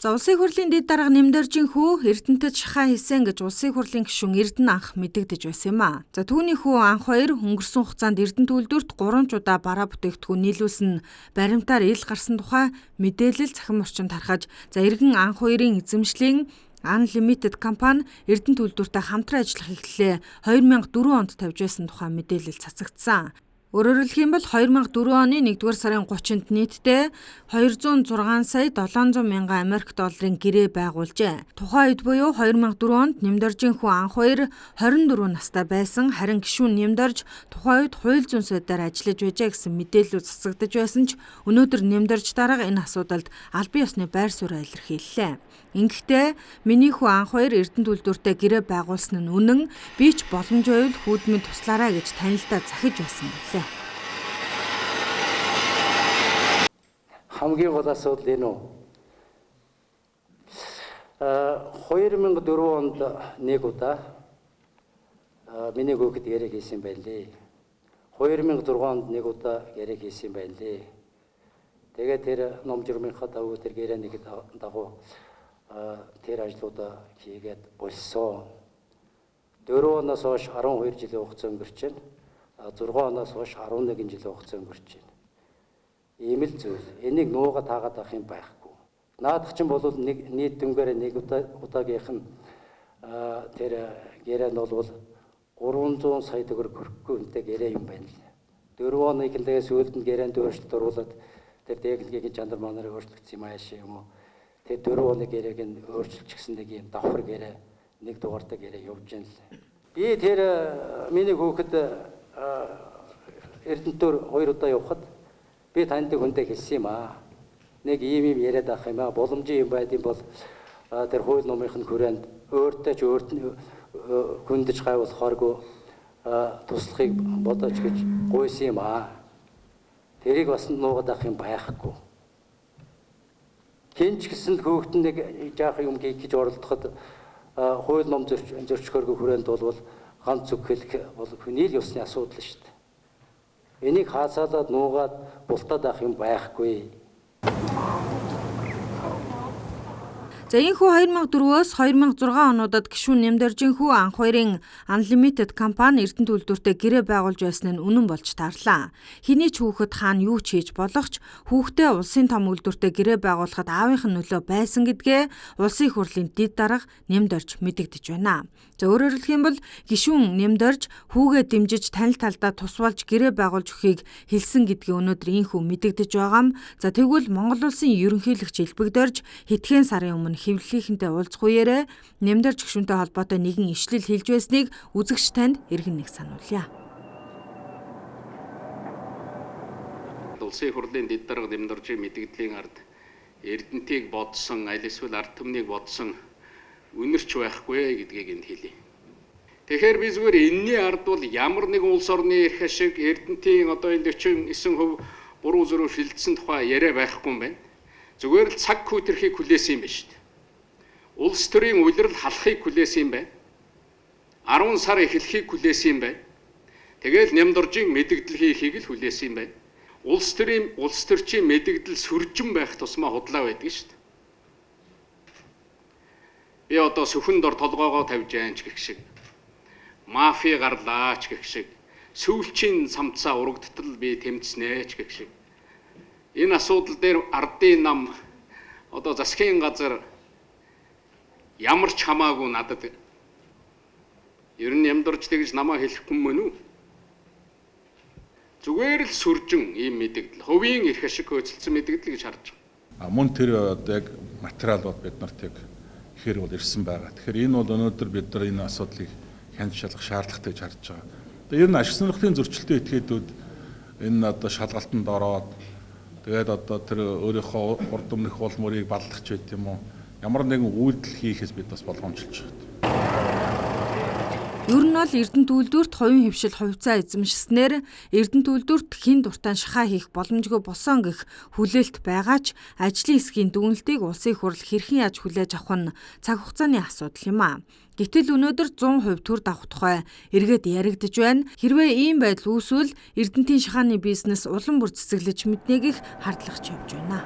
За, улсын хурлын дэд дарга Нэмдоржийн хүү Эрдэнэтэд шахаа хийсэн гэж улсын хурлын гишүүн Эрдэнэ анх мэдэгдэж байсан юм а. За, түүний хүү анх хоёр өнгөрсөн хугацаанд Эрдэнэт үйлдвэрт 3 ч удаа бараа бүтээгдэхүүн нийлүүлсэн баримтаар ил гарсан тухай мэдээлэл цахим орчинд тархаж, за, эргэн анх хоёрын эзэмшлийн Unlimited компани Эрдэнэт үйлдвэртэй хамтран ажиллах эхлэлээ 2004 онд тавьж байсан тухай мэдээлэл цацагдсан. Өөрөөр хэлэх юм бол 2004 оны 1-р сарын 30-нд нийтдээ 206 сая 700 мянган Америк долларын гэрээ байгуулжээ. Тухайн үед буюу 2004 онд Нэмдоржийн хүү анх хоёр 24 настай байсан, харин гишүүн Нэмдорж тухайн үед хууль зүйн сайдаар ажиллаж байжээ гэсэн мэдээлэл цацагдаж байсан ч өнөөдөр Нэмдорж дарга энэ асуудалд албан ёсны байр сууриа илэрхийллээ. Ингэхдээ миний хүү анх хоёр Эрдэнэт үйлдвэртэй гэрээ байгуулсан нь үнэн, би ч боломж байвал хүүд минь туслаарай гэж танилдаа захиж байсан гэлээ. Хамгийн гол асуудал энэ үү? 2004 онд нэг удаа миний хүүхэд гэрээ хийсэн байлээ. 2006 онд нэг удаа гэрээ хийсэн байлээ. Тэгээд тэр ном журмынхаа дагуу, тэр гэрээний дагуу тэр ажлуудаа хийгээд болсон. 4 оноос хойш 12 жилийн хугацаа өнгөрч байна. 6 оноос хойш 11 жилийн хугацаа өнгөрч байна. Ийм л зүйл. Энийг нууга таагаад авах юм байхгүй. Наадах чинь бол нэг нийт дүнгээр нэг удаагийнх нь тэр гэрээ нь бол 300 сая төгрөг хүрэхгүй үнэтэй гэрээ юм байна л. 4 оны эхлээ сүүлд нь гэрээнд өөрчлөлт оруулаад тэр техникийн чанар манарыг өөрчлөгдсөн юм аашаа юм уу. Тэр 4 оны гэрээг нь өөрчилчихсэн нэг юм давхар гэрээ, нэг дугаартай гэрээ явж байна л. Би тэр миний хүүхэд Эрдэнэтээр 2 удаа явхад би таньдаг хүнтэй хэлсэн юм аа. Нэг ийм юм яриад авах юм аа. Боломжийн юм байд юм бол тэр хууль номынх нь хүрээнд өөртөө ч өөрт нь хүндэж гайвуулахааргүй туслахыг бодооч гэж гуйсан юм аа. Тэрийг бас нуугаад авах юм байхгүй. Хэн ч гэсэн хүүхэд нэг жаахан юм хийх гэж оролдоход хууль ном зөрчгөргүй хүрээнд бол ганц үг хэлэх бол хүний л ёсны асуудал шүү дээ. Энийг хаацаалаад нуугаад бултаад авах юм байхгүй. За, энэхүү 2004-өөс 2006 онуудад гишүүн Нэмдоржийн хүү анх хоёрын Unlimited компани Эрдэнэт үйлдвэртэй гэрээ байгуулж байсан нь үнэн болж таарлаа. Хэний ч хүүхэд хаана юу ч хийж болох ч хүүхдээ улсын том үйлдвэртэй гэрээ байгуулахад аавынх нь нөлөө байсан гэдгээ улсын их хурлын дэд дарга Нэмдорж мэдэгдэж байна. За, өөрөөр хэлэх юм бол гишүүн Нэмдорж хүүгээ дэмжиж танил талдаа тусвалж гэрээ байгуулж өгөхийг хэлсэн гэдгийг өнөөдөр энэхүү мэдэгдэж байгаа юм. За, тэгвэл Монгол улсын ерөнхийлөгч Элбэгдорж хэдхэн сарын өмнө хэвлэлийнхэнтэй уулзах үеэрээ Нэмдорж гишүүнтэй холбоотой нэгэн ишлэл хэлж байсныг үзэгч танд эргэн нэг сануулъя. Улсын хурлын дэд дарга Нэмдоржийн мэдэгдлийн ард Эрдэнэтийг бодсон, аль эсвэл ард түмнийг бодсон үнэрч байхгүй гэдгийг энд хэлье. Тэгэхээр би зүгээр энэний ард бол ямар нэгэн улс орны эрх ашиг, Эрдэнэтийн одоо энэ 49% буруу зүрүү шилжсэн тухай яриа байхгүй юм байна. Зүгээр л цаг хүүтэрхийг хүлээсэн юм байна шүү дээ. Улс төрийн улирал халахыг хүлээсэн юм байна. 10 сар эхлэхийг хүлээсэн юм байна. Тэгэл Нямдоржийн мэдэгдэл хийхийг л хүлээсэн юм байна. Улс төрийн улс төрчийн мэдэгдэл сүржин байх тусмаа худлаа байдаг шүү дээ. Би одоо сөхөн дор толгоогоо тавьж айн ч гэх шиг, мафи гарлаа ч гэх шиг, сүүлчийн самцаа урагдтал би тэмцнэ ч гэх шиг. Энэ асуудал дээр ардын нам одоо засгийн газар ямар ч хамаагүй надад. Ер нь Нямдорж тэгж намаа хэлэхгүй мөн үү? Зүгээр л сүржин ийм мэдэгдэл, хувийн эрх ашиг хөөцөлдсөн мэдэгдэл гэж харж байгаа. Мөн тэр одоо яг материал бол бид нарт яг ихээр бол ирсэн байгаа. Тэгэхээр энэ бол өнөөдөр бид нар энэ асуудлыг хянаж шалгах шаардлагатай гэж харж байгаа. Одоо ер нь ашиг сонирхлын зөрчилтэй этгээдүүд энэ одоо шалгалтанд ороод тэгээд одоо тэр өөрийнхөө урд өмнөх уул мөрийг баллах ч байт юм уу, ямар нэгэн үйлдэл хийхээс бид бас болгоомжилж байгаа. Ер нь бол Эрдэнэт үйлдвэрт хувийн хэвшил хувьцаа эзэмшснээр Эрдэнэт үйлдвэрт хэн дуртай шахаа хийх боломжгүй болсон гэх хүлээлт байгаа ч ажлын хэсгийн дүгнэлтийг улсын их хурл хэрхэн яаж хүлээж авах нь цаг хугацааны асуудал юм а. Гэтэл өнөөдөр 100% төр давах тухай эргээд яригдж байна. Хэрвээ ийм байдал үүсвэл Эрдэнэтийн шахааны бизнес улам бүр цэцэглэж мэднэ гэх хардлагач явж байна.